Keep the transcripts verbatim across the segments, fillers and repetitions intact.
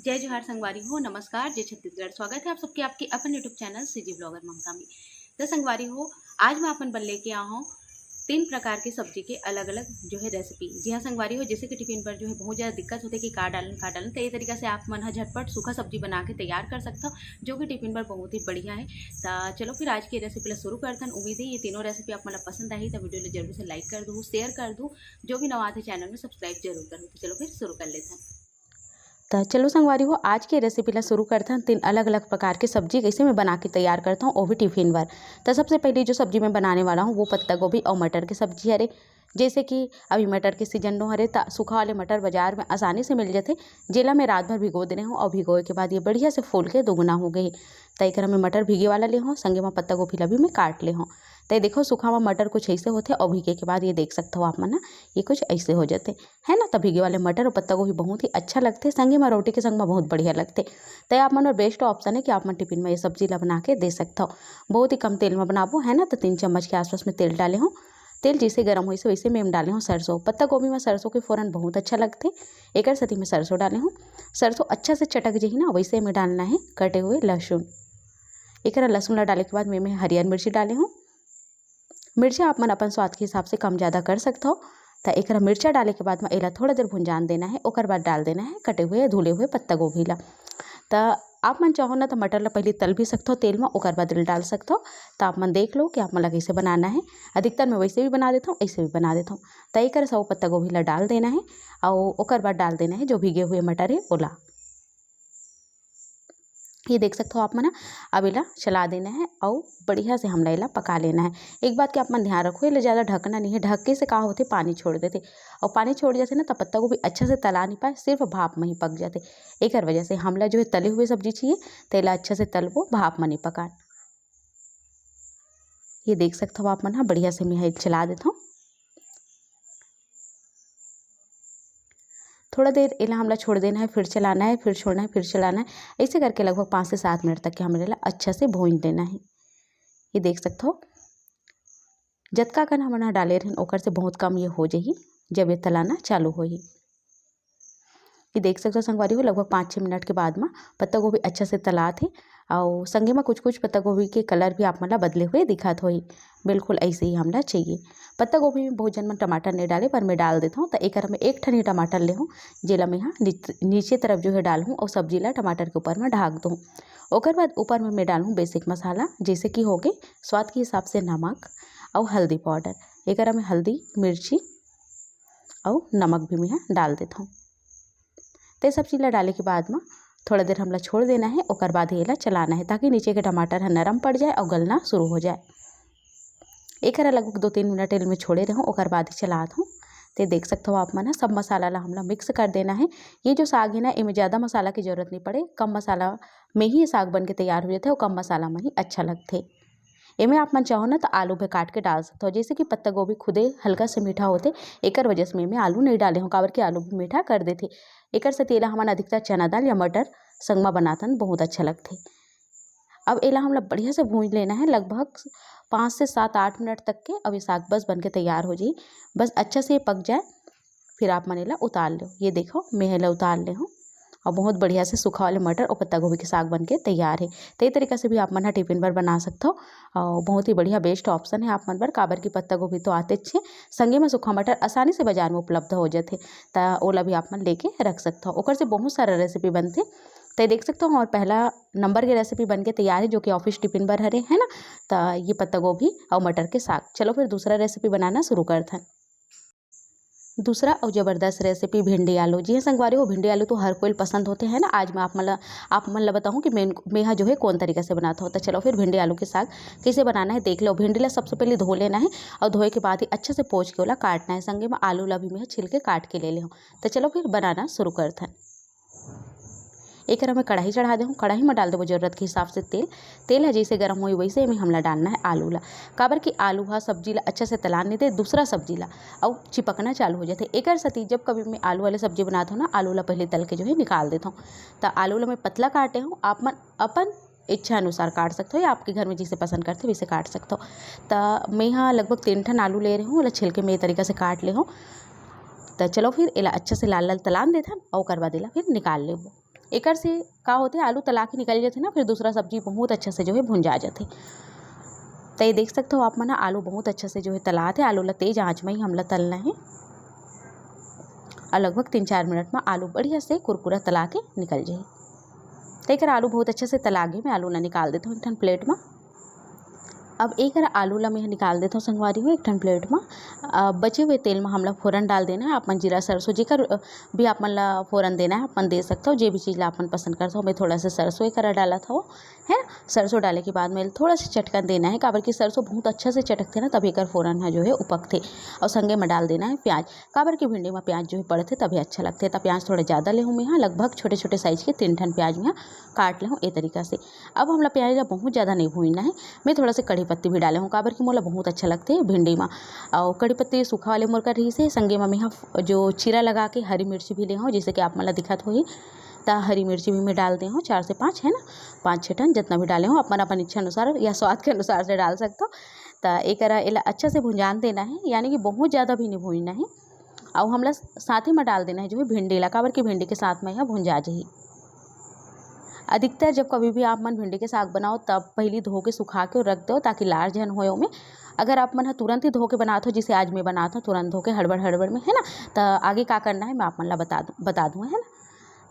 जय जोहार संगवारी हो, नमस्कार, जय छत्तीसगढ़। स्वागत है आप सबके आपके अपन YouTube चैनल सीजी ब्लॉगर ममता में। तो संगवारी हो, आज मैं अपन बर लेके आ हूँ तीन प्रकार के सब्जी के अलग-अलग जो है रेसिपी। जी हाँ संगवारी हो, जैसे कि टिफिन पर जो है बहुत ज़्यादा दिक्कत होथे कि का डालन, का डालन, तो ये तरीका से आप मन ह झटपट सूखा सब्जी बना के तैयार कर सकथव, जो कि टिफिन पर बहुत ही बढ़िया है। तो चलो फिर आज की रेसिपी ला शुरू करथन। उम्मीद है ये तीनों रेसिपी आप मन ला पसंद आही, तो वीडियो ला जरूर से लाइक कर दू, शेयर कर दू, जो भी नवा आथे चैनल में सब्सक्राइब जरूर कर दू। तो चलो फिर शुरू कर लेथन। त चलो संगवारी हो, आज के रेसिपी ला शुरू करथन। तीन अलग-अलग प्रकार के सब्जी कइसे मैं बना के तैयार करथौं, वो भी टिफिन बर। त सबसे पहले जो सब्जी मैं बनाने वाला हूँ, वो पत्ता गोभी और मटर के सब्जी हरे। जैसे कि अभी मटर के सीजन नो हरे, त सूखा वाले मटर बाजार में आसानी से मिल जाथे, जेला मैं रात भर भिगो देने हूँ और भिगोए के बाद ये बढ़िया से फूल के दोगुना हो गए। त एकर मैं मटर भीगे वाला ले हूँ, संगे म पत्ता गोभी ला भी मैं काट ले हूँ। त ये देखो, सूखा म मटर कुछ ऐसे होथे और भीगे के बाद ये देख सकते हो आप मन ना, ये कुछ ऐसे हो जाते। है ना, त भीगे वाले मटर और पत्ता गोभी बहुत ही अच्छा लगथे, संगे म रोटी के संग म बहुत बढ़िया लगथे। त आप मन बर बेस्ट ऑप्शन है कि आप मन टिफिन म ये सब्जी ला बना के दे सकथव। बहुत ही कम तेल म बनाबो, है ना, त तीन चम्मच के आसपास में तेल डाले हूँ। तेल जैसे गरम होइस वैसे में डाले हूँ सरसों। पत्ता गोभी म सरसों के फोरन बहुत अच्छा लगथे, एकर सेती में सरसों डाले हूँ। सरसों अच्छा से चटक जही ना, वैसे में डालना है कटे हुए लहसुन। एकरा लहसुन ला डाले के बाद में, में हरियर मिर्ची डाले हूँ। मिर्चा आप मन अपन स्वाद के हिसाब से कम ज़्यादा कर सकथव। त एकरा मिर्चा डाले के बाद म एला थोड़ा देर भुंजान देना है, ओकर बाद डाल देना है कटे हुए धुले हुए पत्ता गोभी ला। त आप मन चाहो ना त मटर ला पहले तल भी सकथव तेल म, ओकर बाद एला डाल सकथव। त आप मन देख लो कि आप मन ला कैसे बनाना है। अधिकतर मैं वैसे भी बना देथौं, ऐसे भी बना देथौं। त एकर सब पत्ता गोभी ला डाल देना है और ओकर बाद डाल देना है जो भीगे हुए मटर है ओला। ये देख सकथव आप मन ह, अब एला चला देना है और बढ़िया से हमला एला पका लेना है। एक बात के आप मन ध्यान रखो, एला ज़्यादा ढकना नहीं है, ढके से का होथे, पानी छोड़ देथे और पानी छोड़ जाथे ना, त पत्ता गोभी अच्छा से तला नहीं पाए, सिर्फ भाप में ही पक जाथे। एकर वजह से हमला जो है तले हुए सब्जी चाहिए, त एला अच्छा से तलबो, भाप में नहीं पकान। ये देख सकथव आप मन ह, बढ़िया से मैं ह चला देथौं। थोड़ा देर एला हमला छोड़ देना है, फिर चलाना है, फिर छोड़ना है, फिर चलाना है। ऐसे करके लगभग पाँच से सात मिनट तक के हमला एला अच्छा से भूंज देना है। ये देख सकथव, जतका कन हमन ह डाले रहन, ओकर से बहुत कम ये हो जाही, जब ये तलाना चालू होही। ये देख सकथव संगवारी हो, लगभग पाँच छः मिनट के बाद म पत्ता गोभी अच्छा से तलात हे, अउ संगे म कुछ-कुछ पत्ता गोभी के कलर भी आप मन ला बदले हुए दिखत होही। बिल्कुल ऐसे ही हमला चाहिए। पत्ता गोभी में बहुत झन मन टमाटर नहीं डाले, पर मैं डाल देथौं, त एकर में एक ठन ही टमाटर लेहूँ, जेला मैं हा नीच-, नीचे तरफ जो है डालहूँ अउ सब्जी ला टमाटर के ऊपर में ढाक दूँ। ओकर बाद ऊपर में मैं डालहूँ बेसिक मसाला, जैसे कि होगे स्वाद के हिसाब से नमक अउ हल्दी पाउडर। एकर में हल्दी, मिर्ची अउ नमक भी मैं हा डाल देथौं। ते सब चीज ला डाले के बाद म थोड़ा देर हमला छोड़ देना है, ओकर बाद ही एला चलाना है, ताकि नीचे के टमाटर ह नरम पड़ जाए अउ गलना शुरू हो जाए। एकर लगभग दो तीन मिनट एल में छोड़े रहूँ, ओकर बाद ही चलात हूँ। ते देख सकथव आप मन ह, सब मसाला ला हमला मिक्स कर देना है। ये जो साग है ना, एमे ज़्यादा मसाला की जरूरत नहीं पड़े, कम मसाला में ही ये साग बन के तैयार हो जाथे अउ कम मसाला में ही अच्छा लगथे। एमे आप मन चाहो ना, त आलू भी काट के डाल सकथव। जैसे कि पत्ता गोभी खुदे हल्का से मीठा होथे, एकर वजह से मैं एमे आलू नहीं डाले हूँ, काबर कि आलू भी मीठा कर देथे। एकर सेती एला हमन अधिकतर चना दाल या मटर संग म बनाथन, बहुत अच्छा लगथे। अब एला हमला बढ़िया से भूंज लेना है, लगभग पाँच से सात आठ मिनट तक के। अब ये साग बस बन के तैयार हो जाही। बस अच्छा से ये पक जाए, फिर आप मन एला उतार लो। ये देखो, मैं एला उतार ले हूँ अउ बहुत बढ़िया से सूखा वाले मटर अउ पत्ता गोभी के साग बन के तैयार है। तो ये तरीका से भी आप मन ह टिफिन बर बना सकथव अउ बहुत ही बढ़िया बेस्ट ऑप्शन है आप मन बर, काबर कि पत्ता गोभी तो आतेच है, संगे में सूखा मटर आसानी से बाजार में उपलब्ध हो जाथे, त ओला भी आप मन लेके रख सकथव। ओकर से बहुत सारा रेसिपी बनथे। तो ये देख सकथव, हमार पहला नंबर के रेसिपी बन के तैयार है, जो कि ऑफिस टिफिन बर हरे, है ना। त ये पत्ता गोभी अउ मटर के साग। चलो फिर दूसरा रेसिपी बनाना शुरू करथन। दूसरा अउ जबरदस्त रेसिपी भिंडी आलू। जी हाँ संगवारी हो, भिंडी आलू तो हर कोई पसंद होथे, है ना। आज मैं आप मन ला, आप मन ला बताहूँ कि मैं, मैं हा जो है कौन तरीका से बनात हूँ। तो चलो फिर भिंडी आलू के साग कैसे बनाना है देख लो। भिंडी ला सबसे पहले धो लेना है अउ धोए के बाद ही अच्छा से पोंछ के ओला काटना है। संगे में आलू ला भी मैं हा छिल के काट के ले ले हूँ। तो चलो फिर बनाना शुरू करथन। एकर में कढ़ाई चढ़ा देहूँ। कढ़ाई में डाल देबो जरूरत के हिसाब से तेल। तेल ह जैसे गरम होई, वैसे में हमला डालना है आलू ला, काबर कि आलू ह सब्जी ला अच्छा से तलान नहीं दे, दूसरा सब्जी ला, अउ चिपकना चालू हो जाथे। एकर सेती जब कभी मैं आलू वाले सब्जी बनात हूँ ना, आलू ला पहले तल के जो है निकाल देत हूँ। त आलू ला मैं पतला काटे हूँ, आप मन अपन इच्छा अनुसार काट सकते हो या आपके घर में जिसे पसंद करते हो वैसे काट सकते हो। त मैं यहाँ लगभग तीन ठन आलू ले रहे हूँ, ओला छिल के मैं ये तरीका से काट ले हूँ। त चलो फिर एला अच्छा से लाल लाल तलान देथन अउ ओकर बाद एला फिर निकाल लेबो। एकर से का होथे, आलू तला के निकल जाथे ना, फिर दूसरा सब्जी बहुत अच्छा से जो है भुंजा जाथे। तो ये देख सकते हो आप मन, आलू बहुत अच्छा से जो है तलात है। आलू ला तेज आंच में ही हमला तलना है और लगभग तीन चार मिनट में आलू बढ़िया से कुरकुरा तला के निकल जाए। तो एकर आलू बहुत अच्छा से तला गे, मैं आलू ला निकाल देता हूँ एक ठन प्लेट में। अब एकर आलू ला मैं निकाल देता हूँ संगवारी हो एक ठन प्लेट में। अब बचे हुए तेल में हमला फोरन डाल देना है। आप मन जीरा सरसों जेकर भी आप मन ला फोरन देना है, आप मन दे सकते हो। जे भी चीज़ ला आप मन पसंद करते हो, मैं थोड़ा सा सरसों एकर डालत हूँ, है ना। सरसों डाले के बाद में थोड़ा सा चटकन देना है, काबर कि सरसों बहुत अच्छा से चटकथे ना, तब एकर फोरन है जो है उपकथे। और संगे में डाल देना है प्याज, काबर कि भिंडी में प्याज जो है पड़थे तभी अच्छा लगथे। तो प्याज थोड़ा ज़्यादा ले हूँ मैं यहाँ, लगभग छोटे छोटे साइज के तीन ठन प्याज मैं यहाँ काट ले हूँ ए तरीका से। अब हमला प्याज ला बहुत ज़्यादा नहीं भूनना है, मैं थोड़ा से कढ़ी पत्ती भी डाले हूँ, काबर कि मोला बहुत अच्छा लगथे भिंडी में। और कढ़ी पत्ती सूखा वाले मोर कर रही से, संगे में मैं यहाँ जो चीरा लगा के हरी मिर्ची भी ले हूँ, जैसे कि आप मन ला दिखत होही। त हरी मिर्ची भी मैं डाल दे हूँ, चार से पाँच है ना, पाँच छः ठन जितना भी डाले हूँ, अपन अपन इच्छा अनुसार या स्वाद के अनुसार से डाल सकते हो। त एकरा एला अच्छा से भुंजान देना है, यानी कि बहुत ज़्यादा भी नहीं भूनना है। और हमला साथ ही में डाल देना है जो है भिंडी ला, काबर कि भिंडी के साथ में यह भुंजा जाही। अधिकतर जब कभी भी आप मन भिंडी के साग बनाओ, तब पहली धो के सुखा के रख दो, ताकि लार झन होए ओमे। अगर आप मन ह तुरंत ही धो के बनात हो, जिसे आज मैं बनात हूँ तुरंत धो के हड़बड़ हड़बड़ में, है ना, त आगे का करना है मैं आप मन ला बता दूँ, बता दूँ, है ना।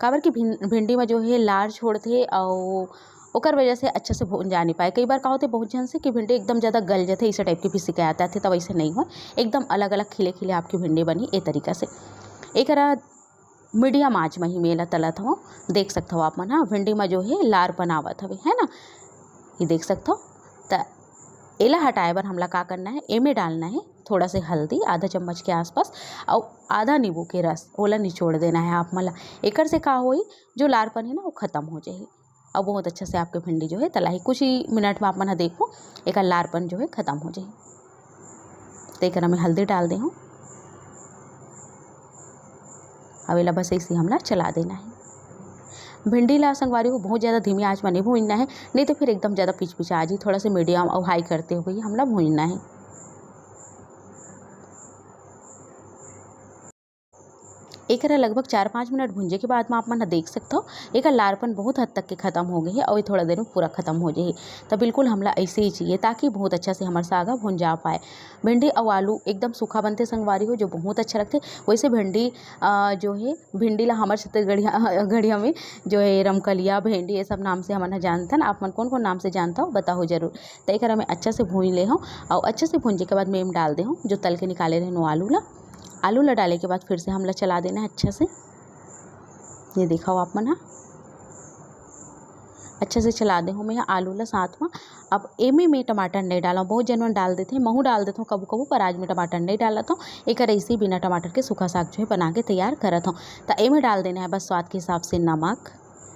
काबर कि भिं-, भिंडी में जो है लार छोड़थे, और ओकर वजह से अच्छा से भुंजा नहीं पाए। कई बार का होथे बहुत झन से कि भिंडी एकदम ज़्यादा गल जाथे, इसे टाइप के भी शिकायत आथे, त वैसे नहीं हो, एकदम अलग अलग खिले खिले आपकी भिंडी बनी ए तरीका से। एकरा मीडियम आंच में ही मैं एला तलत हवं। देख सकत हव आप मन ह, भिंडी में जो है लारपन आवत हवे, है ना, ये देख सकत हव। त एला हटाए बर हमला का करना है, एमे डालना है थोड़ा से हल्दी, आधा चम्मच के आसपास, और आधा नींबू के रस, ओला निचोड़ देना है आप मन ला। एकर से का होई, जो लारपन है ना, वो खत्म हो जाही। और बहुत अच्छा से आपके भिंडी जो है तलाही, कुछ ही मिनट में आप मन ह देखो, एकर लारपन जो है खत्म हो जाही। तो एकरा में हल्दी डाल दे हूँ। अब एला बस ऐसे हमला चला देना है। भिंडी ला संगवारी हो बहुत ज़्यादा धीमी आंच में नहीं भूनना है, नहीं तो फिर एकदम ज़्यादा पिचपिचा जी। थोड़ा सा मीडियम और हाई करते हुए ही हमला भूनना है। एकरा लगभग चार पाँच मिनट भूंजे के बाद में आप मन ह देख सकथव, एकर लारपन बहुत हद तक के खत्म हो गए है और ये थोड़ा देर में पूरा खत्म हो जाही। तो बिल्कुल हमला ऐसे ही चाहिए, ताकि बहुत अच्छा से हमर साग ह भुंजा पाए। भिंडी और आलू एकदम सूखा बनते संगवारी हो, जो बहुत अच्छा लगते। वैसे भिंडी, अ, जो है, भिंडी ला हमर छत्तीसगढ़िया, गढ़िया में जो है रमकलिया, भेंडी, ये सब नाम से हमन ह जानथन। आप मन कौन कौन नाम से जानथव, बताओ जरूर। तो एकरा मैं अच्छा से भून ले हूँ और अच्छा से भूंजे के बाद मैं एम डाल दे हूँ जो तल के निकाले रहन वो आलू ला। आलू ला डाले के बाद फिर से हमला चला देना है अच्छा से। ये देखो आप मन ह, अच्छा से चला दे हूँ मैं आलू ला साथ में। अब एमे मैं टमाटर नहीं डाला, बहुत जन मन डाल देथे, महू डाल देथों कभू कभू, पर आज मैं टमाटर नहीं डालत हूँ। एकर ऐसे ही बिना टमाटर के सूखा साग जो है बना के तैयार करत हूँ। तो एमे डाल देना है बस स्वाद के हिसाब से नमक,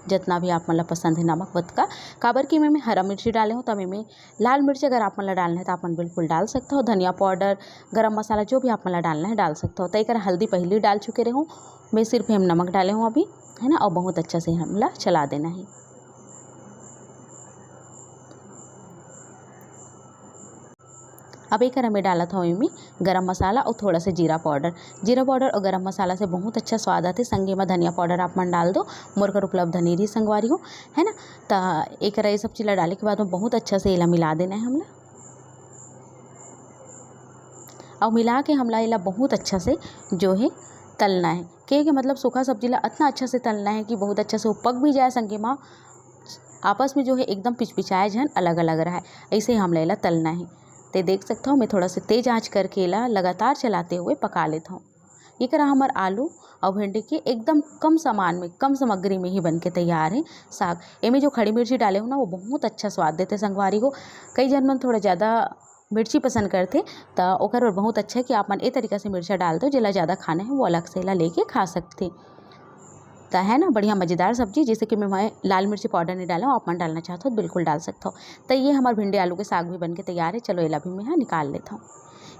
जितना भी आप मन ला पसंद है नमक वतका। काबर कि मैं, मैं हरा मिर्ची डाले हूँ, तो मैं, मैं लाल मिर्च अगर आप मन ला डालना है तो आप मन बिल्कुल डाल सकते हो। धनिया पाउडर, गरम मसाला, जो भी आप मन ला डालना है डाल सकते हो। तो एकर हल्दी पहले डाल चुके रहूँ मैं, सिर्फ हम नमक डाले हूँ अभी, है ना। और बहुत अच्छा से हमला चला देना है। अब एकर मैं डालत हूँ एमे गरम मसाला और थोड़ा से जीरा पाउडर। जीरा पाउडर और गरम मसाला से बहुत अच्छा स्वाद आथे। संगे में धनिया पाउडर आप मन डाल दो, मोर कर उपलब्ध नहीं रही संगवारी हो, है ना। तो एकरा ये सब चीज़ ला डाले के बाद में बहुत अच्छा से एला मिला देना है हमला। और मिला के हमला एला बहुत अच्छा से जो है तलना है। कहे के मतलब सूखा सब्जी ला इतना अच्छा से तलना है कि बहुत अच्छा से वो पक भी जाए, संगे मा आपस में जो है एकदम पिचपिचाए झन, अलग अलग रहे, ऐसे हमला एला तलना है। ते देख सकता हूँ मैं थोड़ा से तेज आंच करके एला लगातार चलाते हुए पका लेता हूँ। ये करा हमर आलू और भिंडी के एकदम कम सामान में, कम सामग्री में ही बन के तैयार है साग। एमे जो खड़ी मिर्ची डाले हो ना, वो बहुत अच्छा स्वाद देते संगवारी हो। कई जन मन थोड़ा ज़्यादा मिर्ची पसंद करथे, त ओकर बर बहुत अच्छा है कि आप मन ए तरीका से मिर्चा डाल दो। जेला ज़्यादा खाना है, वो अलग से ला लेके खा सकथे। त है ना बढ़िया मज़ेदार सब्जी, जैसे कि मैं, मैं लाल मिर्ची पाउडर नहीं डाला हूँ, आप मन डालना चाहते हो तो बिल्कुल डाल सकते हो। तो ये हमारे भिंडी आलू के साग भी बन के तैयार है। चलो एला भी मैं यहाँ निकाल लेता हूँ।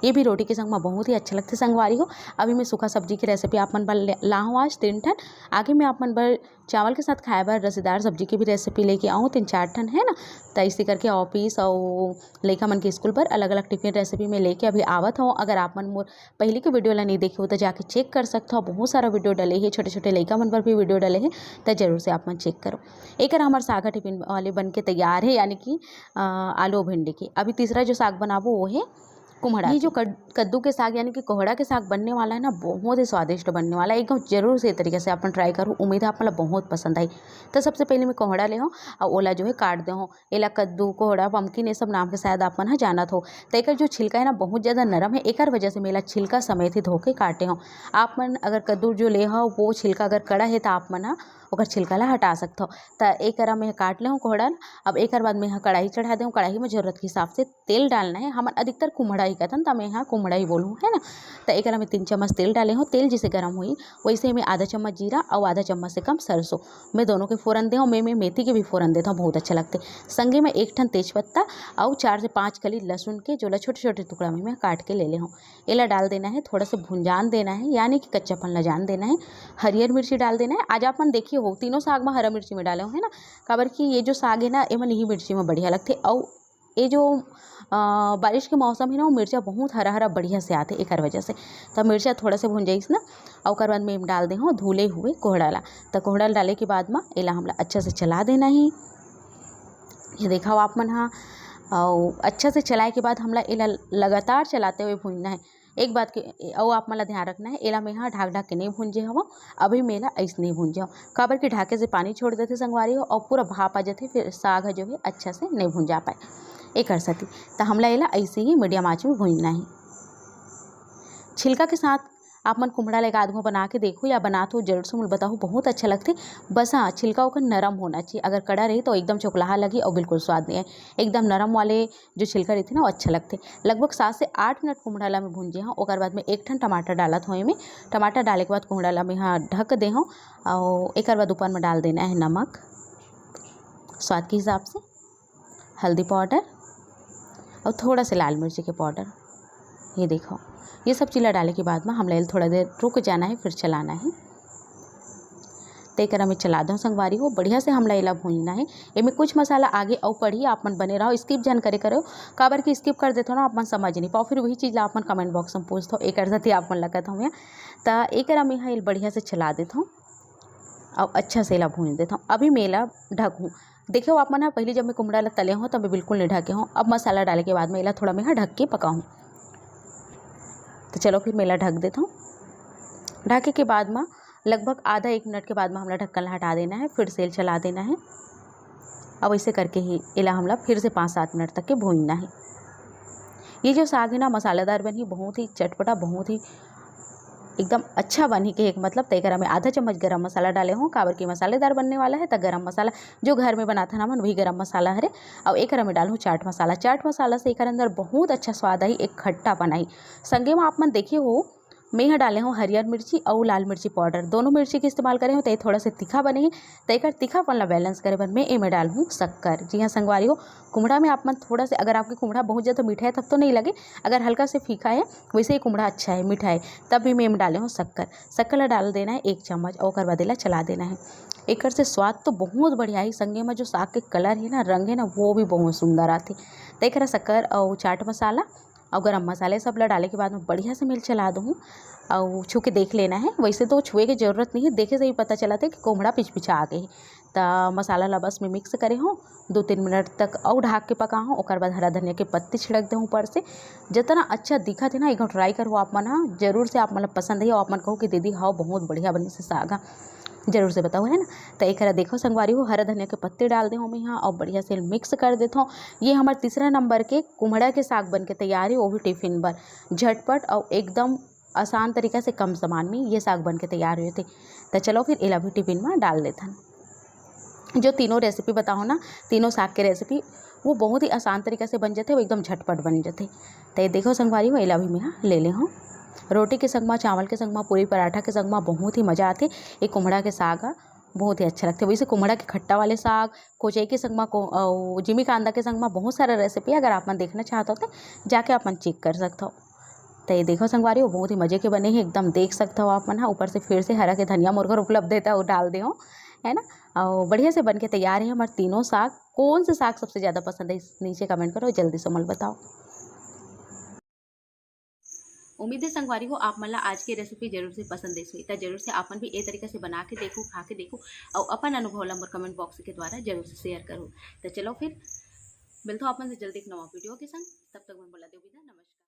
ये भी रोटी के संग में बहुत ही अच्छा लगथे संगवारी हो। अभी मैं सूखा सब्जी की रेसिपी आप मन बर ले- लाहूँ आज तीन ठन। आगे मैं आप मन बर चावल के साथ खाए बर रसेदार सब्जी की भी रेसिपी लेके आऊँ, तीन चार ठन है ना। तो इसी करके ऑफिस और लइका मन के स्कूल पर अलग-अलग टिफिन रेसिपी में लेके अभी आवत हूँ। अगर आप मन मोर पहले के वीडियो ला नहीं देखे हो तो जाके चेक कर सकते हो, बहुत सारा वीडियो डले है, छोटे छोटे लइका मन पर भी वीडियो डले है, तो जरूर से आप मन चेक करो। एक हमार साग टिफिन वाले बन के तैयार है, यानी कि अ, आलू और भिंडी की। अभी तीसरा जो साग बनाबो वो है कुम्हड़ा ये जो कद-, कद्दू के साग यानी कि कोहड़ा के साग बनने वाला है ना, बहुत ही स्वादिष्ट बनने वाला है। एक बार जरूर से तरीके से अपन ट्राई करूँ, उम्मीद है आप मन ला बहुत पसंद आई। तो सबसे पहले मैं कोहड़ा ले हूँ और ओला जो है काट दे हूँ। एला कद्दू, कोहड़ा, पम्पकिन, ये सब नाम के शायद आप मन ह जानत हो। तो एकर जो छिलका है ना, बहुत ज़्यादा नरम है, एकर वजह से मैं एला छिलका समेत ही धो के काटे हूँ। आप मन अगर कद्दू जो ले हो वो छिलका अगर कड़ा है तो आप मन ह ओकर छिलका ला हटा सकथो। त एकर मैं काट ले हूँ कोहड़ा ल। अब एकर बाद मैं ह कढ़ाई चढ़ा दे हूँ। कढ़ाई में जरूरत के हिसाब से तेल डालना है। हमन अधिकतर कुम्हड़ा ही कहथन, त मैं ह कुम्हड़ा ही बोलूँ, है ना। त एकर में तीन चम्मच तेल डाले हूँ। तेल जैसे गरम हुई वैसे में आधा चम्मच जीरा और आधा चम्मच से कम सरसों, मैं दोनों के फोरन दे हूँ। मैं, मैं मेथी के भी फोरन देता हूँ, बहुत अच्छा लगते। संगे में एक ठन तेजपत्ता और चार से पाँच कली लहसुन के, जोला छोटे छोटे टुकड़ा में मैं काट के ले ले हूँ। एला डाल देना है, थोड़ा सा भुंजान देना है, यानी कि कच्चापन ला जान देना है। हरियर मिर्ची डाल देना है। आज आप मन देखिए हो, तीनों साग में हरा मिर्ची में डाले हो, है ना, काबर कि ये जो साग है ना, एमन यही मिर्ची में बढ़िया लगथे। और ये जो अ, बारिश के मौसम है ना, वो मिर्चा बहुत हरा हरा बढ़िया से आथे, एकर वजह से। त मिर्चा थोड़ा से भुंजाइस ना, और ओकर बाद में डाल दे हूँ धुले हुए कोहड़ा ला। त कोहड़ा ला डाले के बाद में एला हमला अच्छा से चला देना ही। ये देखा हो आप मन हा, और अच्छा से चलाए के बाद हमला एला लगातार चलाते हुए भूंजना है। एक बात के अउ आप मन ला ध्यान रखना है, एला मैं हा ढाक ढाक के नहीं भूंजे हवं। अभी मैं एला अइसने ही भूंजे हवं, काबर कि ढाके से पानी छोड़ देथे संगवारी हो, और पूरा भाप आ जाथे, फिर साग ह जो है अच्छा से नहीं भूंजा पाए। एकर सेती त हमला एला अइसे ही मीडियम आंच में भूंजना है। छिलका के साथ आप मन कुम्हड़ा ला एक आध घो बना के देखो या बनात हो, जरूर से मोला बताओ, बहुत अच्छा लगथे। बस हाँ, छिलका ओकर नरम होना चाहिए, अगर कड़ा रही तो एकदम चोकलाहा लगी और बिल्कुल स्वाद नहीं आए। एकदम नरम वाले जो छिलका रहिथे ना, वो अच्छा लगथे। लगभग सात से आठ मिनट कुम्हड़ा ला मैं भूंजे हूँ। ओकर बाद में एक ठन टमाटर डालत हूँ एमे। टमाटर डाले के बाद कुम्हड़ा ला मैं हाँ ढक दे हूँ। और एकर बाद ऊपर में डाल देना है नमक स्वाद के हिसाब से, हल्दी पाउडर और थोड़ा से लाल मिर्ची के पाउडर। ये देखो, ये सब चीज़ ला डाले के बाद में हमला एला थोड़ा देर रुक जाना है, फिर चलाना है। तेकर में चला दो संगवारी हो, बढ़िया से हमला एला भूंजना है। एमे कुछ मसाला आगे अउ पड़ही, आप मन बने रहो, स्किप झन करे करो, काबर कि स्किप कर देथो ना, आप मन समझ नहीं पाओ, फिर वही चीज़ ला आप मन कमेंट बॉक्स में पूछथो, एकर सेती आप मन लगत हूँ। त एकर में हाँ एला बढ़िया से चला देथो। अब अच्छा से एला भूंज देथो। अभी मैं एला ढकहूँ। देखियो आप मन ह, पहले जब मैं कुम्हड़ा ला तले हूँ तब मैं बिल्कुल नहीं ढके हूँ। अब मसाला डाले के बाद में एला थोड़ा मैं ह ढक के पकाहूँ। तो चलो फिर मैं एला ढक देथो। ढके के बाद में लगभग आधा एक मिनट के बाद में हमला ढक्कन ला हटा देना है, फिर से एला चला देना है। अब ऐसे करके ही एला हमला फिर से पाँच सात मिनट तक के भूंजना है। ये जो साग है ना, मसालेदार बनही, बहुत ही चटपटा, बहुत ही एकदम अच्छा बनही के एक मतलब। तेकर में आधा चम्मच गरम मसाला डाले हूँ, काबर कि मसालेदार बनने वाला है, त गरम मसाला जो घर में बनाथन हमन, वही गरम मसाला हरे। और एकर में डालहूँ चाट मसाला। चाट मसाला से एकर अंदर बहुत अच्छा स्वाद आई, एक खट्टापन आई। संगे में आप मन देखे हो, मैं ह डाले हूँ हरियर मिर्ची और लाल मिर्ची पाउडर, दोनों मिर्ची के इस्तेमाल करे हूँ, तो ये थोड़ा सा तीखा बने ही। तो एकर तीखापन ला बैलेंस करे बर मैं एमे डालहूँ शक्कर। जी हाँ संगवारी हो, कुम्हड़ा में आप मन थोड़ा से, अगर आपके कुम्हड़ा बहुत ज़्यादा मीठा है तब तो नहीं लगे, अगर हल्का से फीका है, वैसे ही कुम्हड़ा अच्छा है, मीठा है, तब भी मैं एमे डाले हूँ शक्कर। शक्कर ला डाल देना है एक चम्मच और ओकर बाद एला चला देना है। एकर से स्वाद तो बहुत बढ़िया है। संगे में जो साग के कलर है ना, रंग है ना, वो भी बहुत सुंदर आथे। तो एकरा शक्कर और चाट मसाला और गरम मसाला, ये सब ला डाले के बाद में बढ़िया से मैं एला चला दूँ और छू के देख लेना है। वैसे तो छुए के जरूरत नहीं है, देखे से ही पता चलत है कि कुम्हड़ा पिचपिचा आ गए। त मसाला ला बस मैं मिक्स करे हूँ, दो तीन मिनट तक और ढाक के पका हूँ। ओकर बाद हरा धनिया के पत्ती छिड़क दे हूँ ऊपर से। जितना अच्छा दिखत है ना, एक बार ट्राई करो आप मन, हाँ जरूर से आप मन ला पसंद है। आप मन कहो कि दीदी हाँ बहुत बढ़िया बनी से साग, हाँ जरूर से बताओ, है ना। तो एक देखो संगवारी हो, हरा धनिया के पत्ती डाल दे हूँ मैं यहाँ और बढ़िया से मिक्स कर देता हूँ। ये हमारे तीसरा नंबर के कुम्हड़ा के साग बन के तैयार है, वो भी टिफिन बर। झटपट और एकदम आसान तरीका से कम सामान में ये साग बन के तैयार हुए थे। तो चलो फिर एला भी टिफिन में डाल लेथन। जो तीनों रेसिपी बताओ ना, तीनों साग के रेसिपी, वो बहुत ही आसान तरीका से बन जाते, वो एकदम झटपट बन जाते। तो ये देखो संगवारी हो, एला भी मैं हाँ ले ले हूँ। रोटी के संग मा, चावल के संग मा, पूरी पराठा के संग मा बहुत ही मज़ा आते। ये कुम्हड़ा के साग हा, बहुत ही अच्छा लगते। वैसे कुम्हड़ा के खट्टा वाले साग, कोचई के संग मा, को-, अउ जिमी कांदा के संग मा बहुत सारा रेसिपी, अगर आप मन देखना चाहते हो तो जाके आप मन चेक कर सकते हो। तो ये देखो संगवारी हो, बहुत ही मजे के बने हे एकदम, देख सकत हो आप मन हा। ऊपर से फिर से हरा के धनिया मोर घर उपलब्ध हे, तो डाल दे हो, है ना। और बढ़िया से बन के तैयार हे हमर तीनों साग। कौन से साग सबसे ज्यादा पसंद है, नीचे कमेंट करो, जल्दी से मोला बताओ। उम्मीद है संगवारी हो, आप मन ला आज के रेसिपी जरूर से पसंद आइस होही, त जरूर से आप मन भी ए तरीका से बना के देखो, खा के देखो, और अपन अनुभव ला मोर कमेंट बॉक्स के द्वारा जरूर से शेयर करो। तो चलो फिर मिलथो आप मन से जल्दी एक नवा वीडियो के संग, तब तक मैं बोला देव विदा, नमस्कार।